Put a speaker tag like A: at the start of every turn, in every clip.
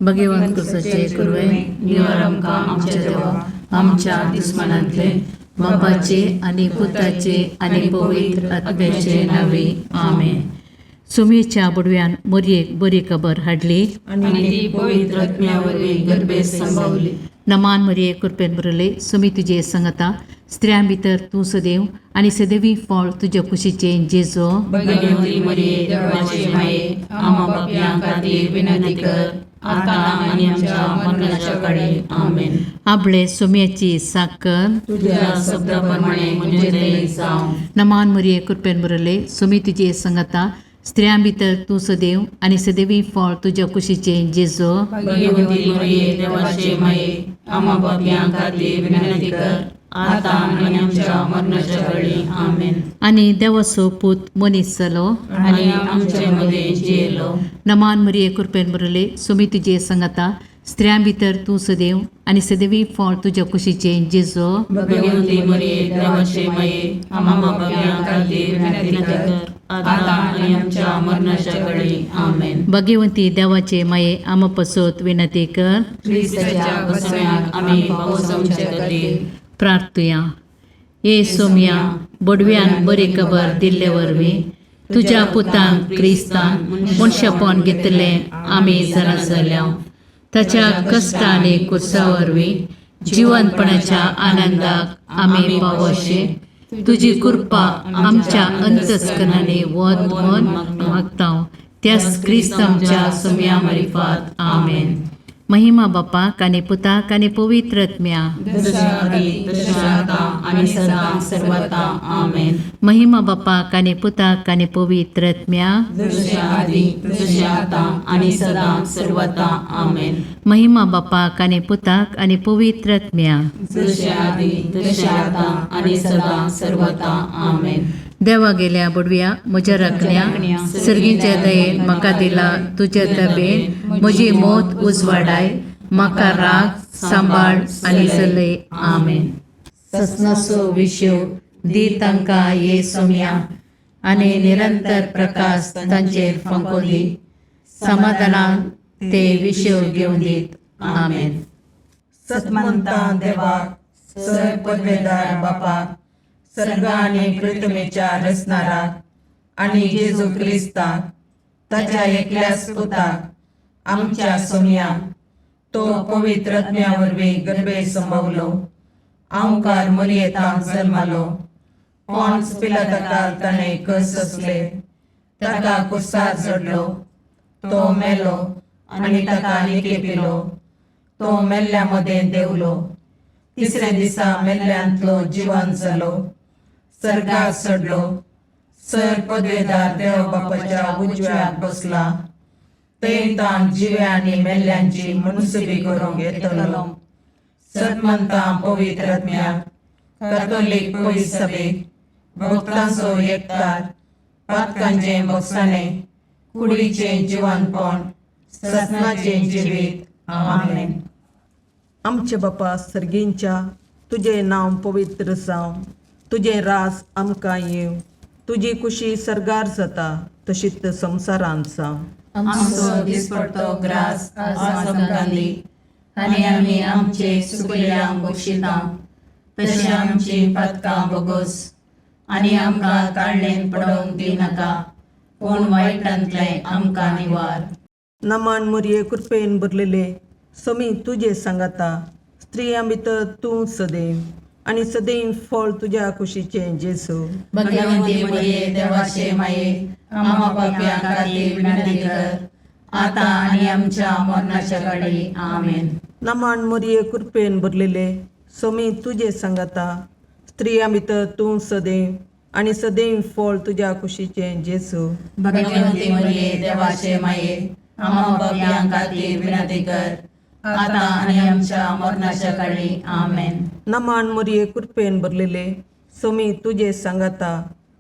A: भगवंत कुसाचे कुरवे निवार आमकां आमच्या देवा आमच्या दुस्मानांतले बापाचे आनी पुताचे आनी पवित्र आत्म्याचे नावे आमेन. सुमेच्या बुडव्यान मोरयेक बरी खबर हाडली
B: आनी ती पवित्र आत्म्या वरवीं गर्भेत संभवली.
A: नमान मरिये कृपेन भरले सुमी तुजे संगता स्त्रियां भितर तूं सदैव आनी सदैवी फळ तुज्या कुशीचें जेजो.
B: भगवती मरिये देवाचे माये, आम्हा पापयां खातीर विनंती कर, आतां आनी आमच्या मरणाच्या काळी. आमेन.
A: आपले सुम्याची साकर
B: तुझ्या शब्दा प्रमाणे म्हजें थंय जावं.
A: नमान मरिये कृपेन भरले सुमी तुजे संगता स्त्रियां भितर तूं सदैव आनी सदैवी फळ तुज्या कुशीचें जेजो.
B: भगवती मरिये देवाचे माये, आम्हा पापयां खातीर विनंती कर, आतां आनी आमच्या मरणाच्या काळी. आमेन.
A: आनी देवाचो पूत मनीस जालो
B: आनी आमचे मदें जियेलो.
A: नमान मरिये कृपेन भरले सुमी तुजे संगता स्त्रियां भितर तूं सदैव आनी सदैवी फळ तुज्या कुशीचें जेजो.
B: भगवती मरिये देवाचे माये, आम्हा पापयां खातीर विनंती कर, आतां आनी आमच्या मरणाच्या काळी. आमेन.
A: भगवंती देवाचे माये आमा पसत विनंती कर.
B: क्रिस्ताच्या बसम्याक आमी पावसांचे खातीर.
A: प्रार्थुया. ये सोम्या बोडव्यान बरी खबर दिल्ले वरवीं तुज्या पुतान क्रिस्तान मनशापण घेतलें आमी जाणा जाल्या. ताच्या कश्ट आनी कुर्सा वरवीं जिवनपणाच्या आनंदाक आमी पावोशे तुजी कृपा आमच्या अंतस्करणांनी वत म्हण मागता त्याच क्रिस्त आमच्या सोम्या मारिफात. आमेन. महिमा बापाक आनी पुताक आनी पवित्र आत्म्या.
B: जशें आदी तशें आतां आनी सदां सर्वता. आमेन.
A: महिमा बापाक आनी पुताक आनी पवित्र आत्म्या.
B: जशें आदी तशें आतां आनी सदां सर्वता. आमेन.
A: महिमा बापाक आनी पुताक आनी पवित्र आत्म्या.
B: जशें आदी तशें आतां आनी सदां सर्वता. आमेन.
A: देवा गेल्या बुडव्या म्हज्या राखण्या सर्गीच्या दयेन म्हाका दिला तुज्या तबेन म्हजी मौत उजवाडाय म्हाका राग सांबाळ आनी चलय. आमेन. ससनाचो विशेव दी तांकां ये सोम्या आनी निरंतर प्रकाश तांचेर फांको दी समाधानान ते विशेव घेवन दीत. आमेन.
C: सतमंता देवाक सर पदवेदार बापाक सर्ग आनी पृथ्वीच्या रचणाराक आनी जेजू क्रिस्ताक ताच्या एकल्याच पुताक आमच्या सोमयाक तो पवित्र आत्म्या वरवीं गर्भे संभवलो आंवकार मरियेतांत जल्मालो पॉन्स पिलाताकाल ताणें कस सोंसले ताका कुर्सार चडलो तो मेलो आनी ताका निकेपिलो तो मेल्ल्या मदें देंवलो तिसऱ्या दिसा मेल्ल्यांतलो जिवन जालो सर्गार चडलो सर पदवेदार देव बापाच्या उजव्याक बसला थंय ताण जिव्या आनी मेल्ल्यांची मुनसुबी करूंक येतलो. सतमंता पवित्र आत्म्याक कॅथोलीक पवित्र सभेक भक्तांचो एकतार पातकांचें भोगसाणें कुडीचें जिवनपण ससनाचें जिवीत. आमेन.
D: आमचे बापा सर्गींच्या तुजें नांव पवित्र जावं तुजें राज आमकां येवं तुजी कुशी सर्गार जाता तशीच संवसारांत जावं.
B: आमचो दिसपडतो ग्रास आज आमकां दी आनी आमी आमचे सुकल्यांक बक्षिता तशें आमची पातकां बोगोस आनी आमकां ताळणेन पडोवंक दिनाका पूण वायटांतलें आमकां निवार.
D: नमान मुरये कृपेन भरलेले समी तुजे सांगाता स्त्रियां भितर तूं सदैव आनी सदैव फळ तुज्या कुशीचें जेजू.
B: भगवंती मरिये देवाचे माये, आम्हा पापयां खातीर विनंती कर, आतां आनी आमच्या मरणाच्या काळी. आमेन.
D: नमान मुरये कृपेन भरलेले समी तुजे सांगाता स्त्रियां भितर तूं सदैव आनी सदैव फळ तुज्या कुशीचें जेजू.
B: भगवंती मरिये देवाचे माये, आम्हा पापयां खातीर विनंती कर, आतां आनी आमच्या मरणाच्या काळी. आमेन.
D: नमान मुरये कृपेन भरलेले समी तुजे सांगाता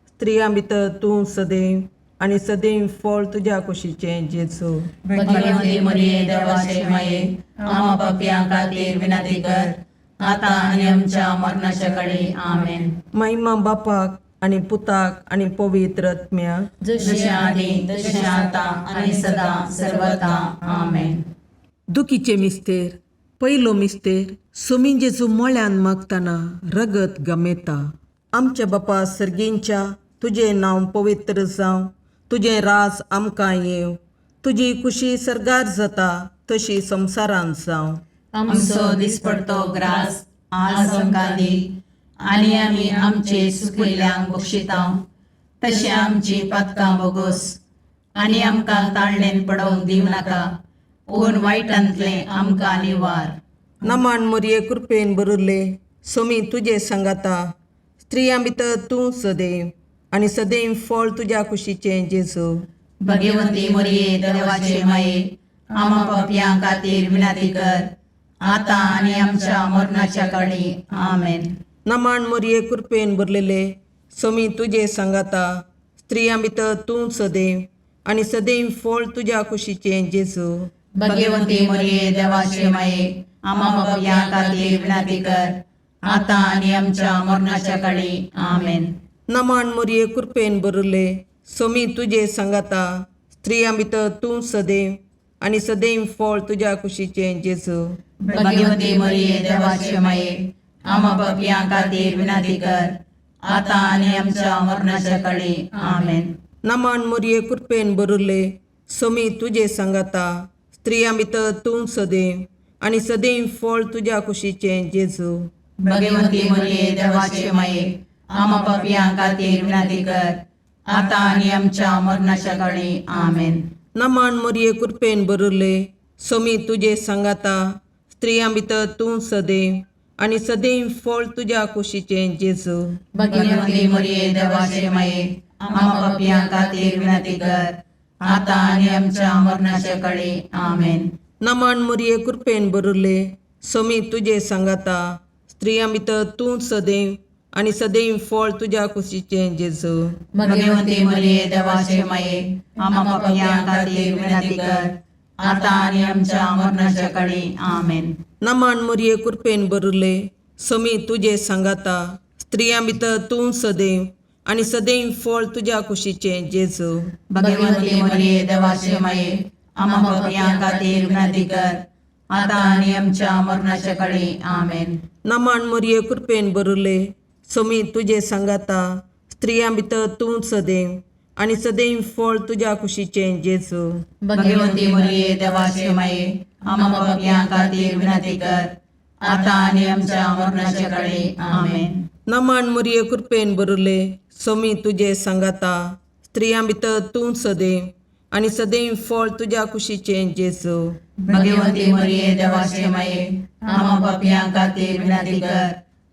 D: स्त्रियां भितर तूं सदैव आनी सदैव फळ तुज्या कुशीचें जेजू.
B: भगवंती मरिये देवाचे माये, आम्हा पापयां खातीर विनंती कर, आतां आनी आमच्या मरणाच्या काळी. आमेन.
D: महिमा बापाक आनी पुताक आनी पवित्र आत्म्याक.
B: जशें आदी तशें आतां आनी सदां सर्वता. आमेन.
D: दुखीचे मिस्तेर पयलो मिस्तेर सोमी जेजू मळ्यान मागतना रगत गमेता. आमच्या बापा सर्गींच्या तुजें नांव पवित्र जावं, तुजें राज आमकां येवं, तुजी खुशी सर्गार जाता तशी संवसारांत जावं.
B: आमचो दिसपडतो ग्रास आज आमकां दी आनी आमी आमचे सुकिल्ल्यांक बक्षितांव तशें आमची पातकां बोगोस आनी आमकां ताळणेन पडोवंक दिवं नाका पूण वायटांतलें आमकां निवार.
D: नमान मोरये कृपेन भरिल्ले सोमी तुजे सांगाता, स्त्रियां भितर तूं सदैव आनी सदैव फळ तुज्या कुशीचें जेजू.
B: भगवती मोरये देवाचे माये आमा पापयां खातीर विनंती कर आतां आनी आमच्या मरणाच्या काळी. आमेन.
D: नमान मोरये कृपेन भरलेले सोमी तुजे सांगाता, स्त्रियां भितर तूं सदैव आनी सदैव फळ तुज्या कुशीचें जेजू.
B: भगवती मोरये देवाचे माये आमा पापयां खातीर विनंती कर आतां आनी आमच्या मरणाच्या काळी. आमेन.
D: नमान मोरये कृपेन भरिल्ले सोमी तुजे सांगाता, स्त्रियां भितर तूं सदैव आनी सदैव फळ तुज्या कुशीचें जेजू.
B: भगवती मोरये देवाचे माये आमा पापयां खातीर विनंती कर आतां आनी आमच्या मरणाच्या काळी. आमेन.
D: नमान मोरये कृपेन भरिल्ले सोमी तुजे सांगाता, स्त्रियां भितर तूं सदैव आनी सदैव फळ तुज्या कुशीचें जेजू.
B: भगवती मोरये देवाचे माये आमा पापयां खातीर विनंती कर आतां आनी आमच्या मरणाच्या काळी. आमेन.
D: नमान मोरये कृपेन भरिल्ले सोमी तुजे सांगाता, स्त्रियां भितर तूं सदैव आनी सदैव फळ तुज्या कुशीचें जेजू.
B: भगवती मोरये देवाचे माये आमा पापयां खातीर विनंती कर आतां आनी आमच्या मरणाच्या काळी. आमेन.
D: नमान मोरये कृपेन भरिल्ले सोमी तुजे सांगाता, स्त्रियां भितर तूं सदैव आनी सदैव फळ तुज्या कुशीचें जेजू.
B: भगवती मोरये देवाचे माये आमा पापयां खातीर विनंती कर आतां आनी आमच्या मरणाच्या काळी. आमेन.
D: नमान मोरये कृपेन भरिल्ले सोमी तुजे सांगाता, स्त्रियां भितर तूं सदैव आनी सदैव फळ तुज्या कुशीचें जेजू.
B: भगवती मोरये देवाचे माये आमा पापयां खातीर विनंती कर आतां आनी आमच्या मरणाच्या काळी. आमेन.
D: नमान मोरये कृपेन भरिल्ले सोमी तुजे सांगाता, स्त्रियां भितर तूं सदैव आनी सदैव फळ तुज्या कुशीचें जेजू.
B: भगवती मोरये देवाचे माये आमा पापयां खातीर विनंती कर आतां आनी आमच्या मरणाच्या काळी. आमेन.
D: नमान मोरये कृपेन भरिल्ले सोमी तुजे सांगाता, स्त्रियां भितर तूं सदैव आनी सदैव फळ तुज्या कुशीचें जेजू.
B: भगवती मोरये देवाचे माये आमा पापयां खातीर विनंती कर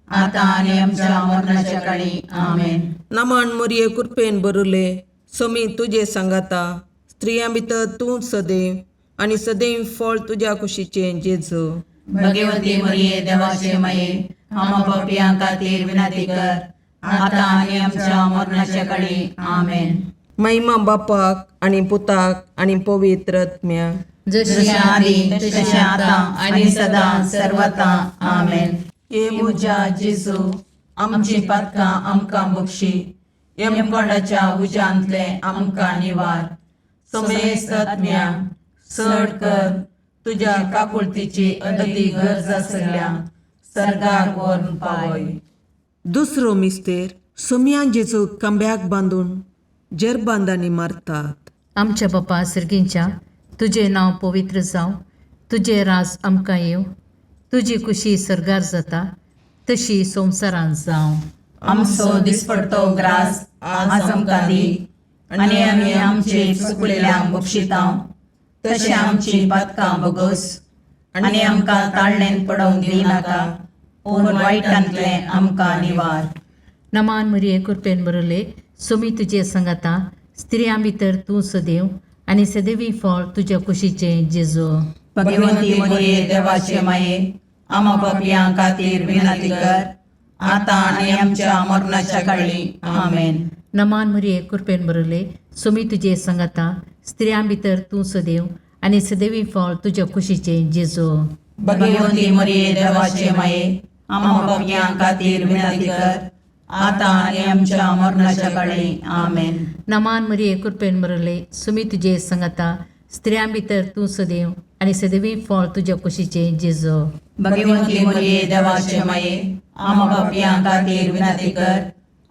B: आतां आनी आमच्या मरणाच्या काळी. आमेन.
D: नमान मोरये कृपेन भरिल्ले सोमी तुजे सांगाता, स्त्रियां भितर तूं सदैव आनी सदैव फळ तुज्या कुशीचें जेजू.
B: भगवती मोरये देवाचे माये आमा पापयां खातीर विनंती कर आतां आनी आमच्या मरणाच्या काळी. आमेन.
D: महिमा बापाक आनी पुताक आनी पवित्र आत्म्याक.
A: जशी
B: जशें आदी तशें आतां आनी सदां सर्वता. आमेन.
C: हे म्हज्या जेजू आमची पातकां आमकां बक्षी, यमकोंडाच्या उज्यांतलें आमकां निवार, समेस्त आत्म्या चड कर तुज्या काकुळतीची अदती गरज आसल्या सर्गाक व्हरून पावय.
D: दुसरो मिस्तेर सोमयान जेजू खांब्याक बांदून जेरबांदांनी मारतात.
A: आमच्या बापा सर्गींच्या तुजें नांव पवित्र जावं, तुजें राज आमकां येवं, तुजी खुशी सर्गार जाता तशी संवसारांत जावं.
B: आमचो दिसपडतो ग्रास आज आमकां दी आनी आमी आमचे चुकलेल्यांक बक्षितांव तशें आमची पातकां बोगोस आनी आमकां ताळणेन पडोवंक दिवं नाका पूण वायटांतलें आमकां निवार.
A: नमान मरिये कृपेन भरले सोमी तुजे संगाता, स्त्रियां भितर तूं सदैव आनी सदैवी फळ तुज्या कुशीचें जेजू.
B: भगवती मोरये देवाचे माये आमा पापयां खातीर विनंती कर आतां आनी आमच्या मरणाच्या काळी. आमेन.
A: नमान मरिये कृपेन भरले सोमी तुजे संगाता, स्त्रियां भितर तूं सदैव आनी सदैवी फळ तुज्या कुशीचें जेजू.
B: भगवती मोरये देवाचे माये आमा पापयां खातीर विनंती कर आतां आनी आमच्या मरणाच्या काळी. आमेन.
A: नमान मरिये कृपेन भरले सुमी तुजे संगाता, स्त्रियां भितर तूं सदैव आनी सदवी फळ तुज्या कुशीचें जेजो.
C: भगवंती मरिये देवाचे माये, आमा पापयां खातीर विनंती कर,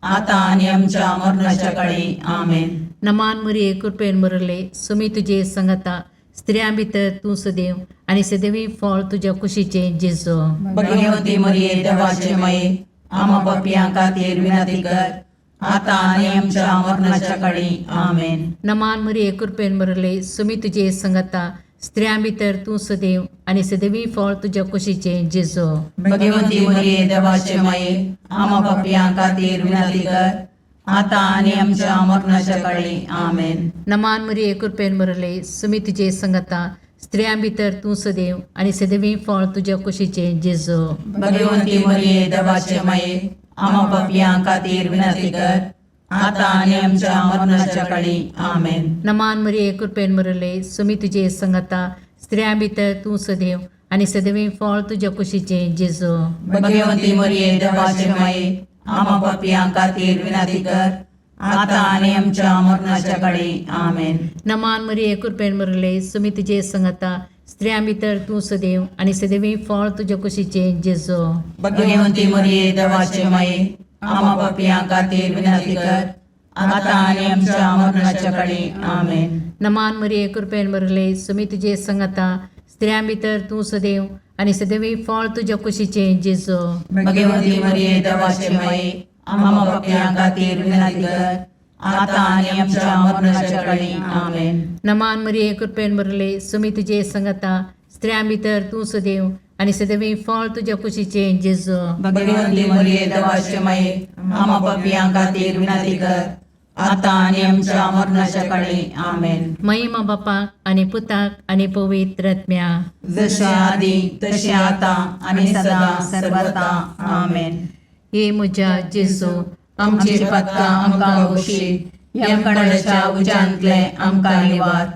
C: आतां आनी आमच्या मरणाच्या काळी. आमेन.
A: नमान मरिये, कृपेन भरले, सुमी तुजे संगता, स्त्रियां भितर तूं सदैव आनी सदैवी फळ तुज्या कुशीचें जेजो.
C: भगवंती मरिये देवाचे माये, आमा पापयां खातीर विनंती कर, आतां आनी आमच्या मरणाच्या काळी. आमेन.
A: नमान मरिये, कृपेन भरले, सुमी तुजे संगता, स्त्रियां भितर तूं सदैव आनी सदैवी फळ तुज्या कुशीचें जेजो.
C: भगवंती मरिये देवाचे माये, आमा पापयां खातीर विनंती कर, आतां आनी आमच्या मरणाच्या काळी. आमेन.
A: नमान मरिये, कृपेन भरले, सुमी तुजे संगता, स्त्रियां भितर तूं सदैव आनी सदैवी फळ तुज्या कुशीचें जेजो.
C: भगवंती मरिये देवाचे माये, आमा पापयां खातीर विनंती कर, आतां आनी आमच्या मरणाच्या काळी. आमेन.
A: नमान मरिये, कृपेन भरले, सुमी तुजे संगता, स्त्रियां भितर तूं सदैव आनी सदैवी फळ तुज्या कुशीचें जेजो.
C: भगवंती मरिये देवाचे माये, आमा पापयां खातीर विनंती कर, आतां आनी आमच्या मरणाच्या काळी. आमेन.
A: नमान मरिये, कृपेन भरले, सुमी तुजे संगता, स्त्रियां भितर तूं सदैव आनी सदैवी फळ तुज्या कुशीचें जेजो.
C: भगवंती मरिये देवाचे माये, आमा पापयां खातीर विनंती कर, आतां आनी आमच्या मरणाच्या काळी. आमेन.
A: नमान मरिये, कृपेन भरले, सुमी तुजे संगता, स्त्रियां भितर तूं सदैव आनी सदैवी फळ तुज्या कुशीचें जेजो.
C: भगवंती मरिये देवाचे माये, आमा पापयां खातीर विनंती कर, आतां आनी आमच्या मरणाच्या काळी. आमेन.
A: नमान मरिये, कृपेन भरले, सुमी तुजे संगता, स्त्रियां भितर तूं सदैव आनी सदैवी फळ तुज्या कुशीचें जेजो.
C: भगवंती मरिये देवाचे माये, आमा पापयां खातीर विनंती कर, आतां आनी आमच्या मरणाच्या काळी. आमेन.
A: महिमा बापाक आनी पुताक आनी पवित्र आत्म्या.
C: जशे आदी तशें आतां आनी सदां सर्वता. आमेन.
A: हे म्हज्या जेजू,
C: आमची पातकां आमकां बक्षी, यमकणाच्या उज्यांतले आमकां निवार,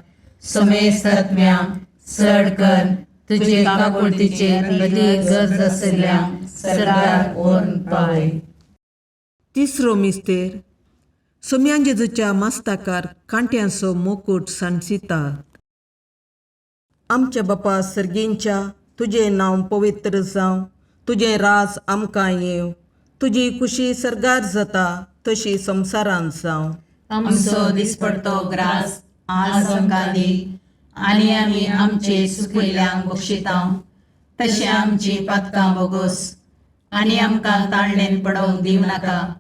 C: समेस्त आत्म्या चड कर तुजे काकुळतीचेर अदीक गरज आशिल्ल्या सरकार व्हरून पावय.
D: तिसरो मिस्तेर. सोम्यान जेजूच्या मस्ताकार कांट्यांचो मुकूट सांडसितात. आमच्या बापा सर्गींच्या, तुजें नांव पवित्र जावं, तुजें राज आमकां येवं, तुजी खुशी सर्गार जाता तशी संवसारांत जावं.
B: आमचो दिसपडतो ग्रास आज आमकां दी, आनी आमी आमचे सुकिल्ल्यांक बक्षिता, तशें आमची पातकां बोगोस, आनी आमकां ताळणेन पडोवंक दिवं नाका,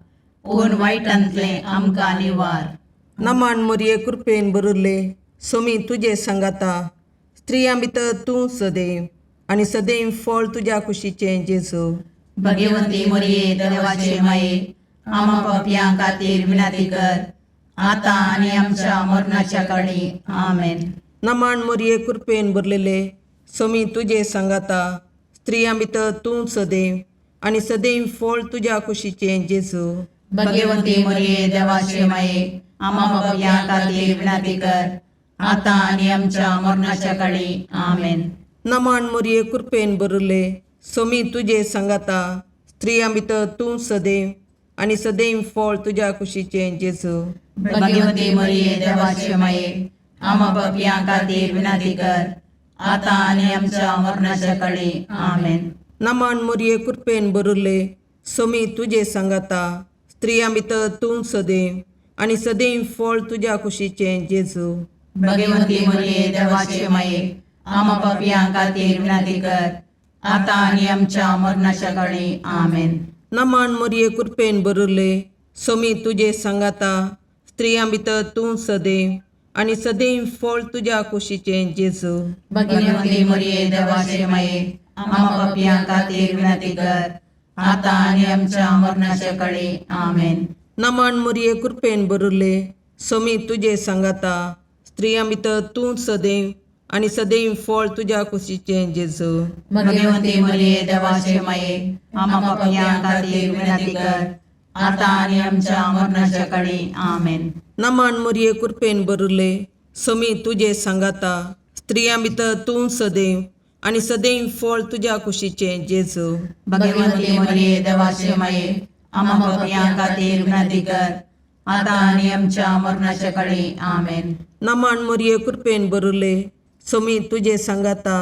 B: पूण वायटांतलें आमकां निवार.
D: नमान मोरये, कृपेन भरिल्ले, सोमी तुजे सांगाता, स्त्रियां भितर तूं सदैव आनी सदैव फळ तुज्या कुशीचें जेजू.
B: भगवंती मरिये देवाचे माये, आमा पापयां खातीर विनंती कर, आतां आनी आमच्या मरणाच्या काळी. आमेन.
D: नमान मोरये, कृपेन भरलेले, सोमी तुजे सांगाता, स्त्रियां भितर तूं सदैव आनी सदैव फळ तुज्या कुशीचें जेजू.
B: भगवंती मरिये देवाचे माये, आमा पापयां खातीर विनंती कर, आतां आनी आमच्या मरणाच्या काळी. आमेन.
D: नमान मोरये, कृपेन भरिल्ले, सोमी तुजे सांगाता, स्त्रियां भितर तूं सदैव आनी सदैव फळ तुज्या कुशीचें जेजू.
B: भगवंती मरिये देवाचे माये, आमा पापयां खातीर विनंती कर, आतां आनी आमच्या मरणाच्या काळी. आमेन.
D: नमान मोरये, कृपेन भरिल्ले, सोमी तुजे सांगाता, स्त्रियां भितर तूं सदैव आनी सदैव फळ तुज्या कुशीचें जेजू.
B: भगवंती मरिये देवाचे माये, आमा पापयां खातीर विनंती कर, आतां आनी आमच्या मरणाच्या काळी. आमेन.
D: नमान मोरये, कृपेन भरिल्ले, सोमी तुजे सांगाता, स्त्रियां भितर तूं सदैव आनी सदैव फळ तुज्या कुशीचें जेजू.
B: भगवंती मरिये देवाचे माये, आमा पापयां खातीर विनंती कर, आतां आनी आमच्या मरणाच्या काळी. आमेन.
D: नमान मोरये, कृपेन भरिल्ले, सोमी तुजे सांगाता, स्त्रियां भितर तूं सदैव आनी सदैव फळ तुज्या कुशीचें जेजू.
B: भगवंती मरिये देवाचे माये, आमा पापयां खातीर विनंती कर, आतां आनी आमच्या मरणाच्या काळी. आमेन.
D: नमान मोरये, कृपेन भरिल्ले, सोमी तुजे सांगाता, स्त्रियां भितर तूं सदैव आनी सदैव फळ तुज्या कुशीचें जेजू.
B: भगवंती मरिये देवाचे माये, आमा पापयां खातीर विनंती कर, आतां आनी आमच्या मरणाच्या काळी. आमेन.
D: नमान मोरये, कृपेन भरिल्ले, सोमी तुजे सांगाता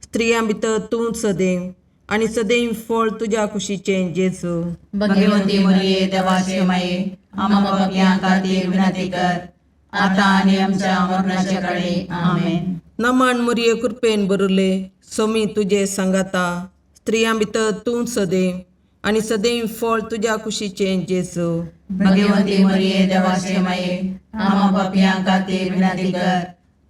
D: स्त्रियां भितर तूं सदैव आनी सदैव फळ तुज्या कुशीचें जेजू.
C: भगवती मरिये देवाचे माये, आम्हा पापयां खातीर विनंती कर, आता आनी आमच्या मरणाच्या काळी. आमेन.
D: नमन मुरये कृपेन बरुले सोमी तुजे सांगाता स्त्रियां भितर तूं सदैव आनी सदैव फळ तुज्या कुशीचें जेजू.
C: भगवती मरिये देवाचे माये, आम्हा पापयां खातीर विनंती कर,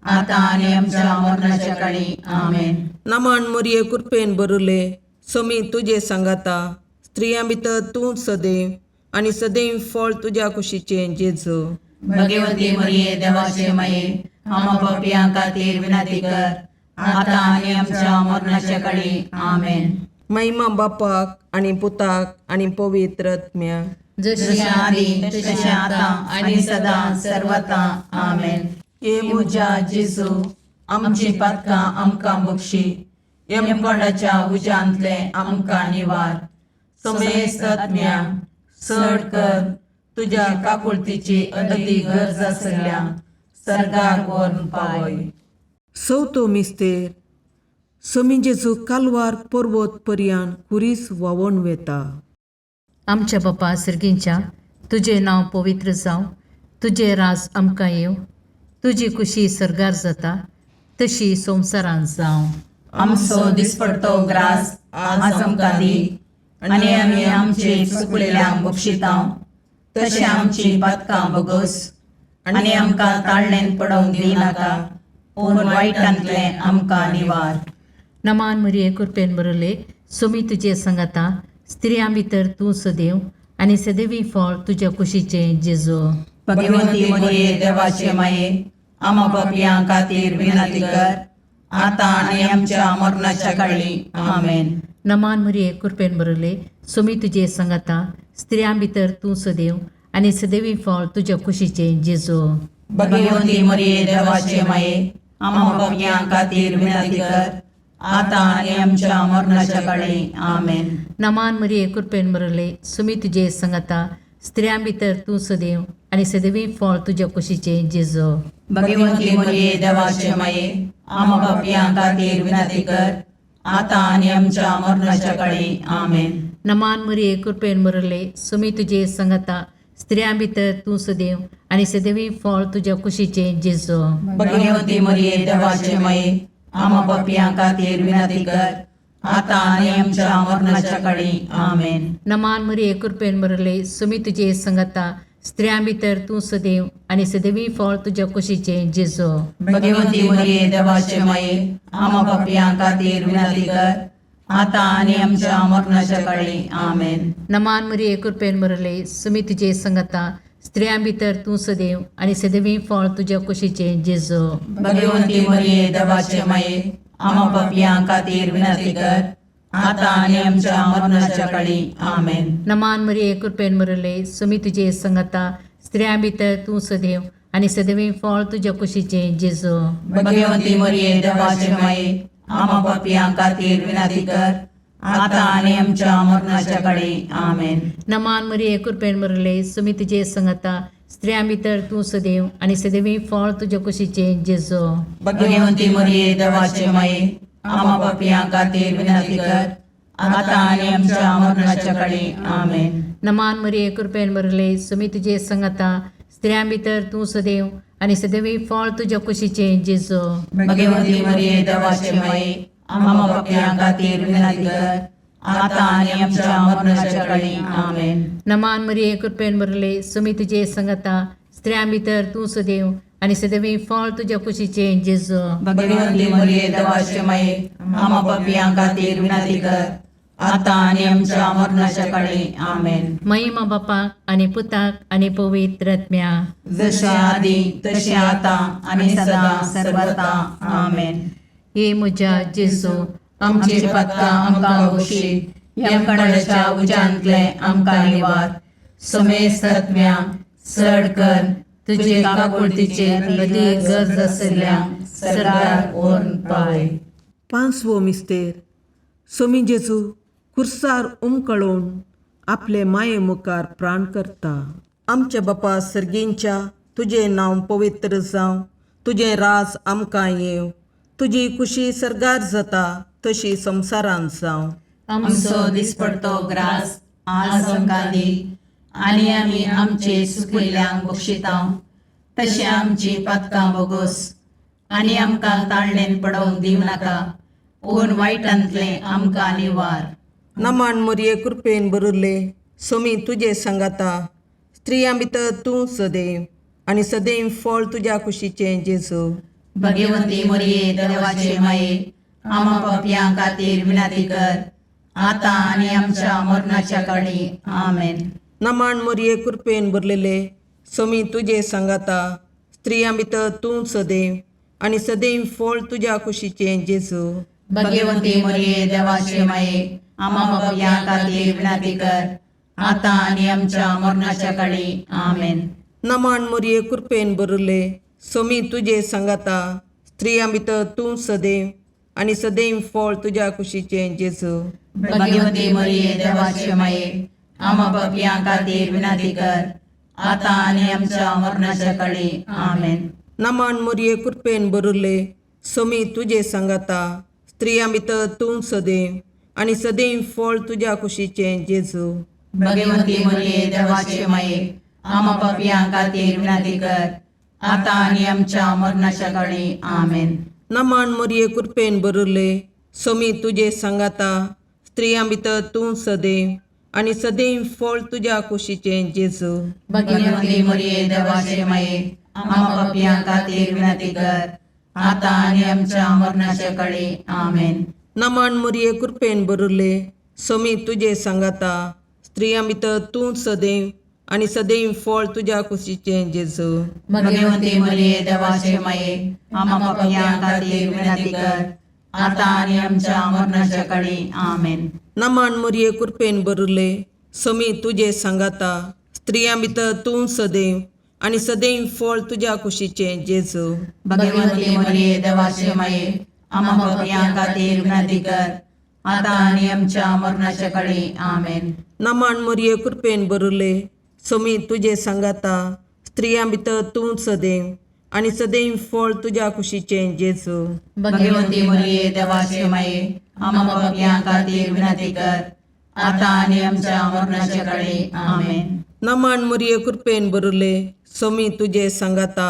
C: आता आनी आमच्या मरणाच्या काळी. आमेन.
D: नमन मुरये कृपेन बरुले सोमी तुजे सांगाता स्त्रियां भितर तूं सदैव आनी सदैव फळ तुज्या कुशीचें जेजू.
C: भगवती मरिये देवाचे माये, आम्हा पापयां खातीर विनंती कर, आता आनी आमच्या मरणाच्या काळी. आमेन.
D: महिमा बापाक आनी पुताक आनी पवित्र आत्म्याक.
A: जशी
C: जशें आदी तशें आतां आनी सदां सर्वता. आमेन.
D: हे
C: म्हज्या जेजू, आमची पातकां आमकां बक्षी, यमकोंडाच्या उज्यांतले आमकां निवार, समेस्त आत्म्या चड कर तुज्या काकुळतीची अदी गरज आसल्या सर्गार व्हरून पावय.
D: चवथो मिस्तेर. सोमी जेजू कालवार पर्वत पर्यान खुरीस व्हांवोन वेता.
A: आमच्या बापा सर्गींच्या, तुजें नांव पवित्र जावं, तुजें राज आमकां येवं, तुजी कुशी सर्गार जाता तशी संवसारांत जावं.
C: आमचो दिसपडतो ग्रास आज आमकां दी, आनी आमी आमचे चुकलेल्यांक बक्षितां तशें आमची पातकां बगस, आनी आमकां ताळणेन पडोवंक दिनाका, पूण वायटांतलें आमकां निवार.
A: नमान मरिये कृपेन बरले सोमी तुजे सांगाता, स्त्रियां भितर तूं सदैव आनी सदैवी फळ तुज्या कुशीचें जेजू.
C: भगवती मरिये देवाचे माये, आमा पापयां खातीर विनंती कर, आतां आनी आमच्या मरणाच्या काळी. आमेन.
A: नमान मरिये कृपेन बरले सोमी तुजे सांगाता, स्त्रियां भितर तूं सदैव आनी सदैवी फळ तुज्या कुशीचें जेजू.
C: भगवती मरिये देवाचे माये, आमा पापयां खातीर विनंती कर, आतां आनी आमच्या मरणाच्या काळी. आमेन.
A: नमान मरिये कृपेन बरले सुमी तुजे सांगाता, स्त्रियां भितर तूं सदैव आनी सदैवी फळ तुज्या कुशीचें जेजू.
C: भगवती मरिये देवाचे माये, आमा पापयां खातीर विनंती कर, आतां आनी आमच्या मरणाच्या काळी. आमेन.
A: नमान मरिये कृपेन बरले सुमी तुजे सांगाता, स्त्रियां भितर तूं सदैव आनी सदैवी फळ तुज्या कुशीचें जेजू.
C: भगवती मरिये देवाचे माये, आमा पापयां खातीर विनंती कर, आतां आनी आमच्या मरणाच्या काळी. आमेन.
A: नमान मरिये कृपेन बरले सुमी तुजे सांगाता, स्त्रियां भितर तूं सदैव आनी सदैवी फळ तुज्या कुशीचें जेजू.
C: भगवती मरिये देवाचे माये, आमा पापयां खातीर विनंती कर, आतां आनी आमच्या मरणाच्या काळी. आमेन.
A: नमान मरिये कृपेन बरले सुमी तुजे सांगाता, स्त्रियां भितर तूं सदैव आनी सदैवी फळ तुज्या कुशीचें जेजू.
C: भगवती मरिये देवाचे माये, आमा पापयां खातीर विनंती कर, आतां आनी आमच्या मरणाच्या काळी. आमेन.
A: नमान मरिये कृपेन बरले सुमी तुजे सांगाता, स्त्रियां भितर तूं सदैव आनी सदैवी फळ तुज्या कुशीचें जेजू.
C: भगवती मरिये देवाचे माये, आमा पापयां खातीर विनंती कर, आतां आनी आमच्या मरणाच्या काळी. आमेन.
A: नमान मरिये कृपेन बरले सुमी तुजे सांगाता, स्त्रियां भितर तूं सदैव आनी सदैवी फळ तुज्या कुशीचें जेजू.
C: भगवती मरिये देवाचे माये, आमा पापयां खातीर विनंती कर, आतां आनी आमच्या मरणाच्या काळी. आमेन.
A: नमान मरिये कृपेन बरले सुमी तुजे सांगाता, स्त्रियां भितर तूं सदैव आनी सदैवी फळ तुज्या कुशीचें जेजू.
C: भगवती मरिये देवाचे माये, आमा पापयां खातीर विनंती कर, आतां आनी आमच्या मरणाच्या काळी. आमेन.
A: नमान मरिये कृपेन बरले सुमी तुजे सांगाता, स्त्रियां भितर तूं सदैव आनी सदैवी फळ तुज्या कुशीचें जेजू.
C: भगवती मरिये देवाचे माये, आमा पापयां खातीर विनंती कर, आतां आनी आमच्या मरणाच्या काळी. आमेन.
A: महिमा बापाक आनी पुताक आनी पवित्र आत्म्या.
C: जशें आदी तशें आतां आनी सदां सर्वता. आमेन.
A: हे म्हज्या जेजू,
C: आमची पातकां आमकां बक्षी, यमकंडाच्या उज्यांतले आमकां निवार, समेस्त आत्म्या चड कर तुजे काकुळतीचे अदी गरज आशिल्ल्या सरकार व्हरून पावय.
D: पांचवो मिस्तेर. सोमी जेजू खुर्सार उमकळोवन आपले माये मुखार प्राण करता. आमच्या बापा सर्गींच्या, तुजें नांव पवित्र जावं, तुजें राज आमकां येवं, तुजी कुशी सर्गार जाता तशी संवसारांत जावं.
B: आमचो दिसपडतो ग्रास आज आमकां दी आनी आमी आमचे सुकिल्ल्यांक बक्षिता तशें आमची पातकां बोगोस आनी आमकां ताळणेन पडोवंक दिवं नाका पूण वायटांतलें आमकां निवार.
D: नमन मोरये कृपेन भरिल्ले सोमी तुजे सांगाता स्त्रियां भितर तूं सदैव आनी सदैव फळ तुज्या कुशीचें जेजू.
B: भगवंती मोरये देवाचे माये आमा पापयां खातीर विनंती कर आतां आनी आमच्या मरणाच्या काळी. आमेन.
D: नमन मोरये कृपेन भरलेले सोमी तुजे सांगाता स्त्रियां भितर तूं सदैव आनी सदैव फळ तुज्या कुशीचें जेजू.
B: भगवंती मोरये देवाचे माये आमा पापयां खातीर विनंती कर आतां आनी आमच्या मरणाच्या काळी. आमेन.
D: नमन मोरये कृपेन भरिल्ले सोमी तुजे सांगाता स्त्रियां भितर तूं सदैव आनी सदैव फळ तुज्या कुशीचें जेजू.
B: भगवंती मोरये देवाचे माये आमा पापयां खातीर विनंती कर आतां आनी आमच्या मरणाच्या काळी. आमेन.
D: नमन मोरये कृपेन भरिल्ले सोमी तुजे सांगाता स्त्रियां भितर तूं सदैव आनी सदैव फळ तुज्या कुशीचें जेजू.
B: भगवंती मोरये देवाचे माये आमा पापयां खातीर विनंती कर आतां आनी आमच्या मरणाच्या काळी. आमेन.
D: नमन मोरये कृपेन भरिल्ले सोमी तुजे सांगाता स्त्रियां भितर तूं सदैव आनी सदैव फळ तुज्या कुशीचें जेजू.
B: भगवंती मोरये देवाचे माये आमा पापयां खातीर विनंती कर आतां आनी आमच्या मरणाच्या काळी. आमेन.
D: नमन मोरये कृपेन भरिल्ले सोमी तुजे सांगाता स्त्रियां भितर तूं सदैव आनी सदैव फळ तुज्या कुशीचें जेजू.
B: भगवंती मोरये देवाचे माये आमा पापयां खातीर विनंती कर आतां आनी आमच्या मरणाच्या काळी. आमेन.
D: नमन मोरये कृपेन भरिल्ले सोमी तुजे सांगाता स्त्रियां भितर तूं सदैव आनी सदैव फळ तुज्या कुशीचें जेजू.
B: भगवंती मोरये देवाचे माये आमा पापयां खातीर विनंती कर आतां आनी आमच्या मरणाच्या काळी. आमेन.
D: नमन मोरये कृपेन भरिल्ले सोमी तुजे सांगाता स्त्रियां भितर तूं सदैव आनी सदैव फळ तुज्या कुशीचें जेजू.
B: भगवंती मोरये देवाचे माये आमा पापयां खातीर विनंती कर आतां आनी आमच्या मरणाच्या काळी. आमेन.
D: नमन मोरये कृपेन भरिल्ले सोमी तुजे सांगाता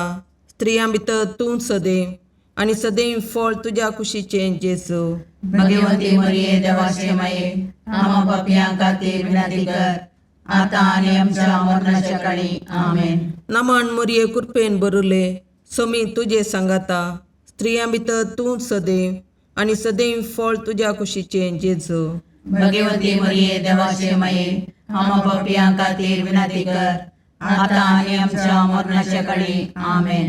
D: स्त्रियां भितर तूं सदैव आनी सदैव फळ तुज्या कुशीचें जेजू.
B: भगवंती मोरये देवाचे माये आमा पापयां खातीर विनंती कर आतां आनी आमच्या मरणाच्या काळी. आमेन.
D: नमन मोरये कृपेन भरिल्ले सोमी तुजे सांगाता स्त्रियां भितर तूं सदैव आनी सदैव फळ तुज्या कुशीचें जेजू.
B: भगवंती मोरये देवाचे माये आमा पापयां खातीर विनंती कर आतां आनी आमच्या मरणाच्या काळी. आमेन.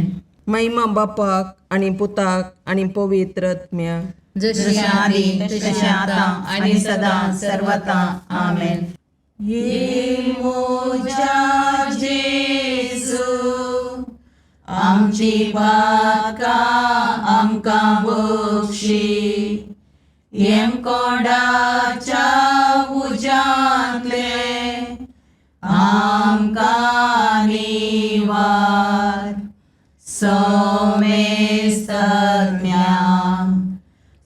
D: महिमा बापाक आनी पुताक आनी पवित्र आत्म्याक.
B: जशी आदी तशें आतां आनी सदां सर्वता. आमेन. ये मोजा जेजू आमची पातकां आमकां बक्षी येमकोंडाच्या उज्यांतले आमकां निवार सोमेस्तम्या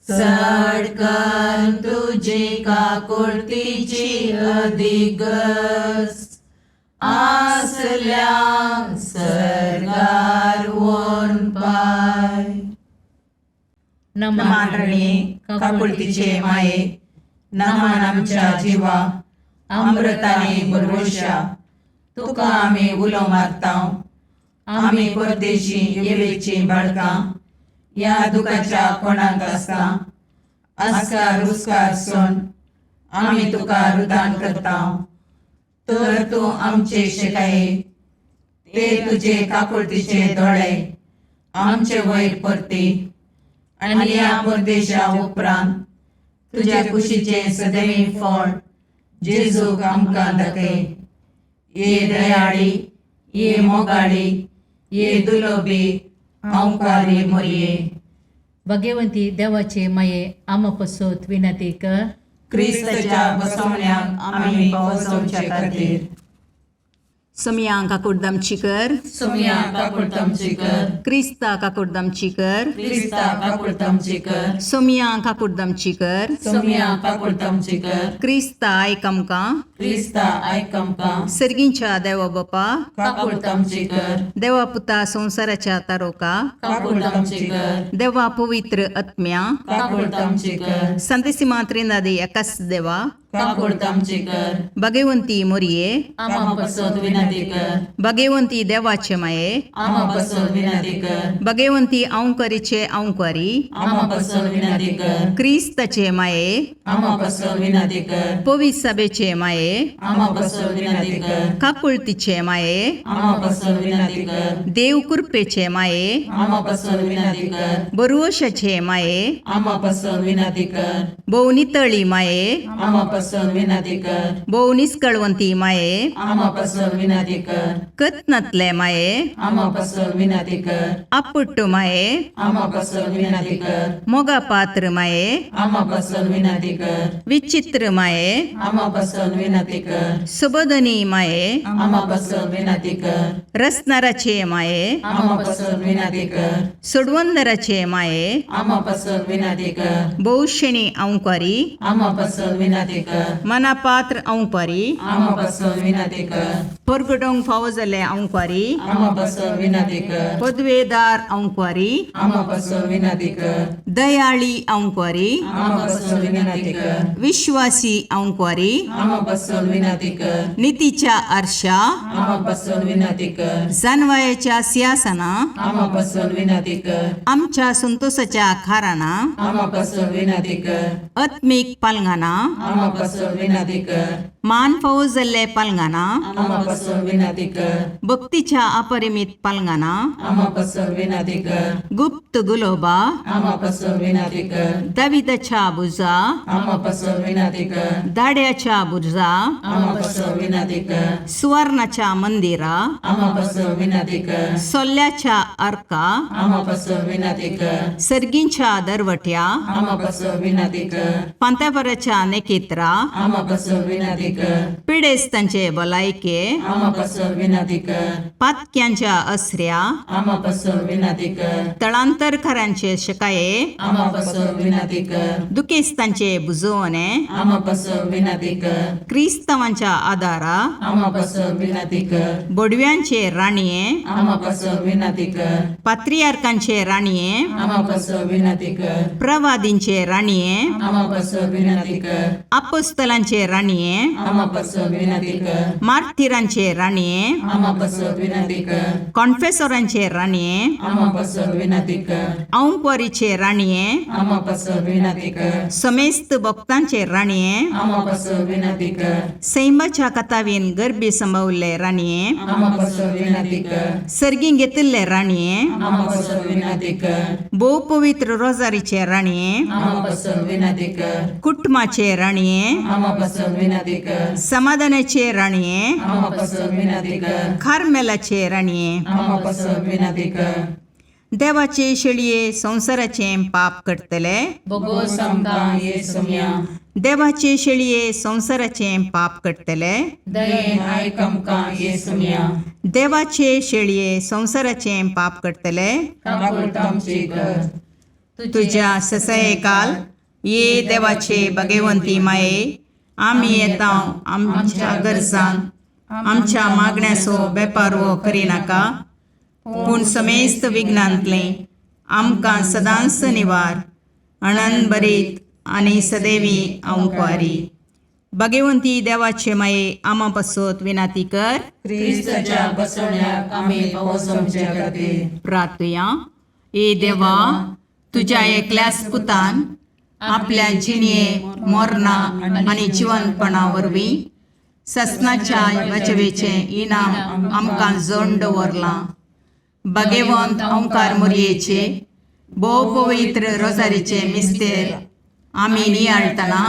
B: चड कर तुजी काकुळतीची अधिगस आसल्या सर्गार वोन पाय. नमान रणी काकुळतीचे माये नमान आमच्या जिवा अमृताने बरवशा तुका आमी उलो मारता. आमी परदेशी येवेची बाळकां ह्या दुखाच्या कोणाक आसता आस्कार उस्कार सोन आमी तुका रुदान करता. तर तूं आमचे शिकाये ते तुजे काकुळतीचे दोळे आमचे वयर परती आनी ह्या परदेशा उपरांत तुज्या कुशीचें सदैव फळ जेजूक आमकां दाखय. ये दयाळी ये मोगाळी ये दुलोबी अंकारी मोरये.
A: भगवंती देवाचे माये आमा पसत विनंती कर.
B: क्रिस्ताच्या बसवण्याक आमी पावसवचे खातीर. सोमया काकुडदामची कर.
C: सोमया काकुळतामची कर.
B: क्रिस्ता काकुडदामची कर.
C: क्रिस्ता काकुळतामची कर.
B: सोमया काकुडदामची कर.
C: सोमया काकुळतामची कर.
B: क्रिस्ता आयक आमकां.
C: क्रिस्ता आयक आमकां.
B: सर्गींच्या देवा बापा,
C: काकुळतामची कर.
B: देवा पुता संवसाराच्या तारोका,
C: काकुळतामची कर.
B: देवा पवित्र आत्म्या,
C: काकुळतामची कर.
B: संतेसिमा त्रिनादी एकाच देवा,
C: काकुळतामची कर.
B: भगवंती मोरये,
C: आमा पसत विनंती कर.
B: भगवंती देवाचे माये,
C: आमा पसत विनंती कर.
B: भगवंती अंकरीचे अंकरी,
C: आमा पसत विनंती कर.
B: क्रिस्ताचे माये,
C: आमा पसत विनंती कर.
B: पवित्र सभेचे माये,
C: आमा पसत विनंती कर.
B: काकुळतीचे माये,
C: आमा पसत विनंती कर.
B: देव कृपेचे माये,
C: आमा पसत विनंती कर.
B: बरुवशाचे माये,
C: आमा पसत विनंती कर.
B: भोव नितळी माये,
C: आमा पसत विनंती कर.
B: भोव निस्कळवंती माये,
C: आमा पसत विनंती कर.
B: कत्नातले माये,
C: आमा पसत विनंती कर.
B: आपुट्ट माये,
C: आमा पसत विनंती कर.
B: मोगा पात्र माये,
C: आमा पसत विनंती कर.
B: विचित्र माये,
C: आमा पसत विनंती कर.
B: सुबोधनी माये,
C: आमा पसत विनंती कर.
B: रसनाराचे माये,
C: आमा पसत विनंती कर.
B: सोडवंदराचे माये,
C: आमा पसत विनंती कर.
B: भोवशेणी अंकारी,
C: आमा पसत विनंती कर.
B: मनापात्र अंकारी,
C: आमा पसत विनंती कर.
B: परगटोंक फावो जाल्ले अंकारी,
C: आमा पसत विनंती कर.
B: पदवेदार अंकारी,
C: आमा पसत विनंती कर.
B: दयाळी अंकारी,
C: आमा पसत विनंती कर.
B: विश्वासी अंकारी,
C: आमा पसत विनंती कर.
B: नितीच्या आरशा,
C: आमा पसत विनंती कर.
B: जानवायाच्या सिंहासना,
C: आमा पसत विनंती कर.
B: आमच्या संतोषाच्या खाराना,
C: आमा पसत विनंती कर.
B: आत्मीक पालंगाना,
C: आमा पसत विनंती कर.
B: मान फावो जाल्ले पालंगाना,
C: आमा पसत विनंती कर.
B: भक्तीच्या अपरिमित पालंगाना,
C: आमा पसत विनंती कर.
B: गुप्त गुलोबा,
C: आमा पसत विनंती कर.
B: दाविदाच्या बुजा,
C: आमा पसत विनंती कर.
B: दाड्याच्या बुजा,
C: आमा पसत विनंती कर.
B: सुवर्णाच्या मंदिरा,
C: आमा पसत विनंती कर.
B: सोल्ल्याच्या अर्का,
C: आमा पसत विनंती कर.
B: सर्गींच्या दरवट्या,
C: आमा पसत विनंती कर.
B: पांत्यापराच्या नेकेत्रा,
C: आमा पसत विनंती कर.
B: पिडेस्तांचे भलायके,
C: आमा पसत विनंती कर.
B: पातक्यांच्या असऱ्या,
C: आमा पसत विनंती कर.
B: तळांतरकारांचे शकाये,
C: आमा पसत विनंती कर.
B: दुखेस्तांचे बुजवणे,
C: आमा पसत विनंती कर.
B: क्रिस्तांवांच्या आदारा,
C: आमा पसत विनंती कर.
B: बोडव्यांचे राणये,
C: आमा पसत विनंती कर.
B: पात्रियार्कांचे राणये,
C: आमा पसत विनंती कर.
B: प्रवादींचे राणये,
C: आमा पसत विनंती कर.
B: अपोस्तलांचे राणये,
C: आमा पसत विनंती कर.
B: मार्थिरांचे राणये,
C: आमा पसत विनंती कर.
B: कॉन्फेसोरांचे राणये,
C: आमा पसत विनंती कर.
B: औंकवारीचे राणये,
C: आमा पसत विनंती कर.
B: समेस्त भक्तांचे राणये,
C: आमा पसत विनंती कर.
B: सैमाच्या कथावीन गर्भी संभवल्ले राणये,
C: आमा पसत विनंती कर.
B: सर्गीं घेतिल्ले राणये,
C: आमा पसत विनंती कर.
B: भोव पवित्र रोजारीचे राणये,
C: आमा पसत विनंती कर.
B: कुटुंबाचे राणये,
C: आमा पसत विनंती कर.
B: समाधानाचे राणये,
C: आमा पसत विनंती कर.
B: कार्मेलाचे राणये,
C: आमा पसत विनंती कर.
B: देवाचे शेळये संवसाराचें पाप करतले,
A: बोगोस
C: आमकां ये सोम्या.
B: देवाचे शेळये संवसाराचें पाप करतले,
C: दयेन आयक आमकां ये सोम्या.
B: देवाचे शेळये संवसाराचें पाप करतले,
C: काकुळतामची कर.
B: तुज्या ससयकाल ये देवाचे भगवंती माये, आमी येता आमच्या गरजान आमच्या मागण्याचो बेपारवो करिनाका, पूण समेस्त विघ्नांतलें आमकां सदांच निवार अणन बरीत आनी सदैवी अंकवारी. भगवंती देवाचे माये आमा पासत विनाती कर.
C: क्रिस्ताच्या बसवण्याक आमी पावस आमच्या खातीर.
B: प्रार्थुया. ए देवा, तुज्या एकल्याच पुतान आपल्या जिणये मोरना आनी जिवनपणा वरवीं ससनाच्या बचवेचें इनाम आमकां जोड दवरलां. भगवंत ओंकार मोरयेचे भोव पवित्र रोजारीचे मिस्तेर आमी नियाळटना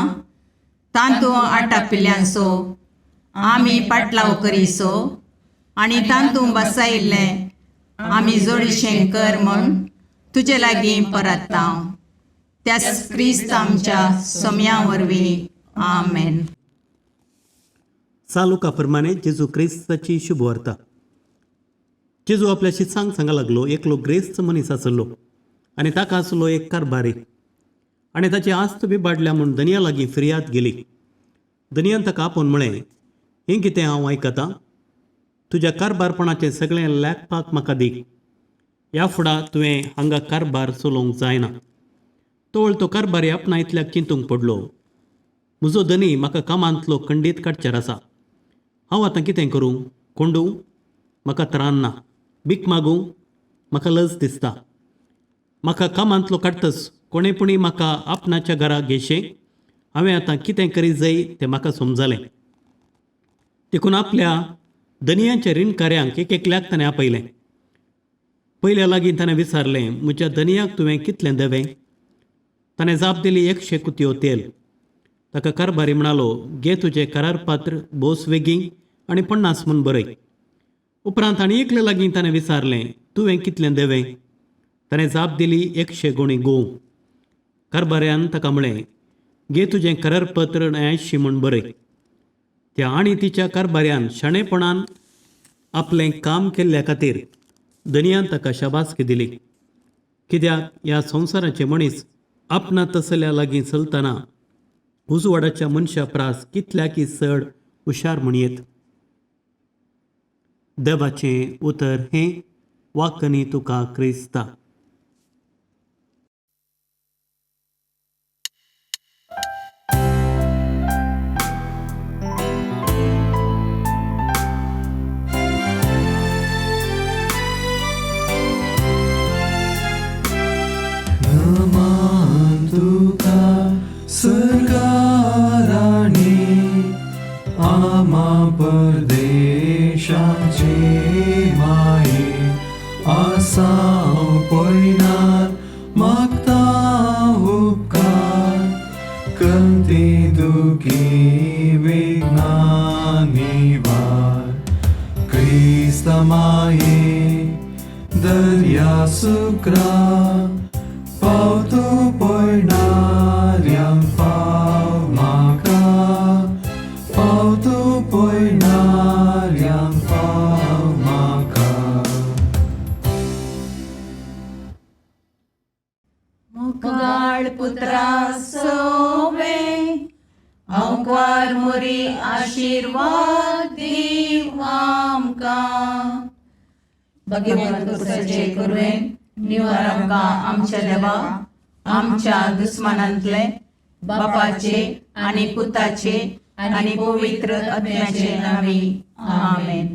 B: तांतू आटापिल्ल्यांचो आमी पाटलाव करीसो आनी तांतू बसायिल्लें आमी जोडीशें कर म्हूण तुजे लागीं परत्ता, त्याच क्रिस्त आमच्या सोम्या वरवीं. आमेन.
E: चालुका प्रमाणे जेजू क्रिस्ताची शुभवार्ता. जेजू आपल्याशी सांग सांगा लागलो, एकलो ग्रेस्त मनीस आसलो आनी ताका आसलो एक कारभारी आनी ताची आस्त बिबाडल्या म्हूण धनया लागीं फिर्याद गेली. धनयान ताका आपोवन म्हळें, हें कितें हांव आयकतां? तुज्या कारभारपणाचें सगळें लेखपाक म्हाका दी. ह्या फुडा तुवें हांगा कारभार चलोवंक जायना. तोवळ तो कारभारी आपणा इतल्याक चिंतूंक पडलो, म्हजो धनी म्हाका कामांतलो खंडीत काडचेर आसा. हांव आतां कितें करूं? कोंडूं? म्हाका त्राण ना. भीक मागूं? म्हाका लज दिसता. म्हाका कामांतलो काडटच कोणें पुणी म्हाका आपणाच्या घरा घेशें. हांवें आतां कितें करी जाय तें म्हाका समजलें. देखून आपल्या धनयांच्या रिणकाऱ्यांक एक एकल्याक ताणें आपयलें. पयल्या लागीं ताणें विचारलें, म्हज्या धनयाक तुवें कितलें देवें? ताणें जाप दिली, 100 कुतयो तेल. ताका कारभारी म्हणालो, घे तुजें करारपात्र, भोस वेगीं आनी 50 म्हूण बरय. उपरांत आनी एकले लागीं ताणें विचारलें, तुवें कितलें देवें? ताणें जाप दिली, 100 गोणी गोंव. कारभाऱ्यान ताका म्हळें, घे तुजें करारपत्र आनी 80 म्हूण बरय. त्या आनी तिच्या कारभाऱ्यान शाणेपणान आपलें काम केल्ल्या खातीर धनयान ताका शाबासकी दिली. कित्याक ह्या संवसाराचे मनीस आपणा तसल्या लागीं चलतना उजवाडाच्या मनशा प्रास कितल्याकी चड हुशार म्हणयेत. देवाचें उतर हें वाकनी तुका क्रिस्ता.
F: नमन तुका सरकाराणी आमा परदेशाचे माये आसाव पयनार मागता उपकार कंती दुखी विघ्नां निवार क्रिस्ता माये दर्या सुक्रा पावतो पयणाऱ्यांक पाव म्हाका पावतो पयणाऱ्यांक पाव म्हाका.
B: मुगाळ पुत्रा सोवे अंकार मोरी आशिर्वाद दीव आमकां.
C: भगवंत पुरुषाचे कुरवेन निवार आमकां आमच्या देवा आमच्या दुस्मानांतले बापाचे आनी पुताचे आनी पवित्र आत्म्याचे नांवी. आमेन.